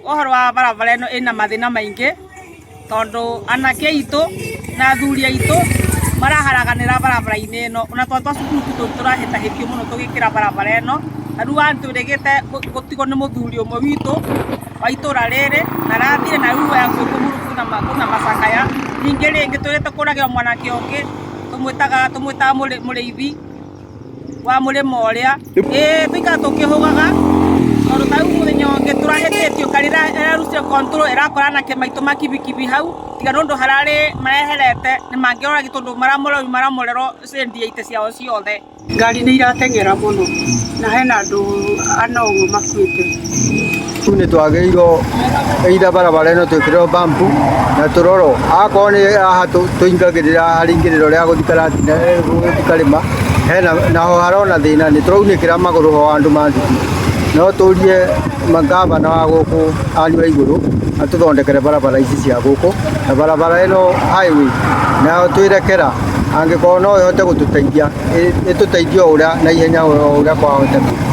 Ũhoro wa barabara ĩno ĩna mathĩna maingĩ tondũ anake aitũ na athuri aitũ maraharaganĩra barabara-inĩ ĩno ona twana twa cukuru twitũ tũrahĩtahĩtio mũno tũgĩkĩra barabara ĩno. Na rĩu haha nĩtwĩrĩgĩte gũtigwo nĩ mũthuri ũmwe witũ wa itũra rĩrĩ na arathire na rĩu e hakuhĩ kũhurũka kwĩna macakaya. Ningĩ rĩngĩ twĩrĩte kũragĩrwo mwanake ũngĩ tũmwĩtaga mũrĩithi wa mũrĩmo ũrĩa. Ĩĩ tũikaraga tũkĩhũgaga tondũ ta rĩu mũthenya ũngĩ tũrahĩtĩtio ngari ĩrarutire control ĩrakora anake maitũ makibikibi hau, tiga nĩ ũndũ hararĩ mareherete nĩ mangĩoragire tondũ maramorerwo radiator ciao ciothe. Ngari nĩ irateng'era mũno na hena andũ ana ũguo makuĩte. Rĩu nĩ twagĩrĩirwo either barabara ĩno twĩkĩrĩrwo bump na tũrorwo akorwo nĩ haha tũingagĩrĩra harĩ ingĩrĩro rĩa gũthiĩ Karatina gũthiĩ Karĩma hena naho harona thĩna nĩ tũraunĩkĩra magũrũ ho andũ ma nduthi. No tũrie ngavana wa gũkũ Anne Waigũrũ atũthondekere barabara ici cia gũkũ na barabara ĩno highway nayo twĩre KERA angĩkorwo no ĩhote gũtũteithia ĩtũteithie o ũrĩa na ihenya o ũrĩa kwahoteka.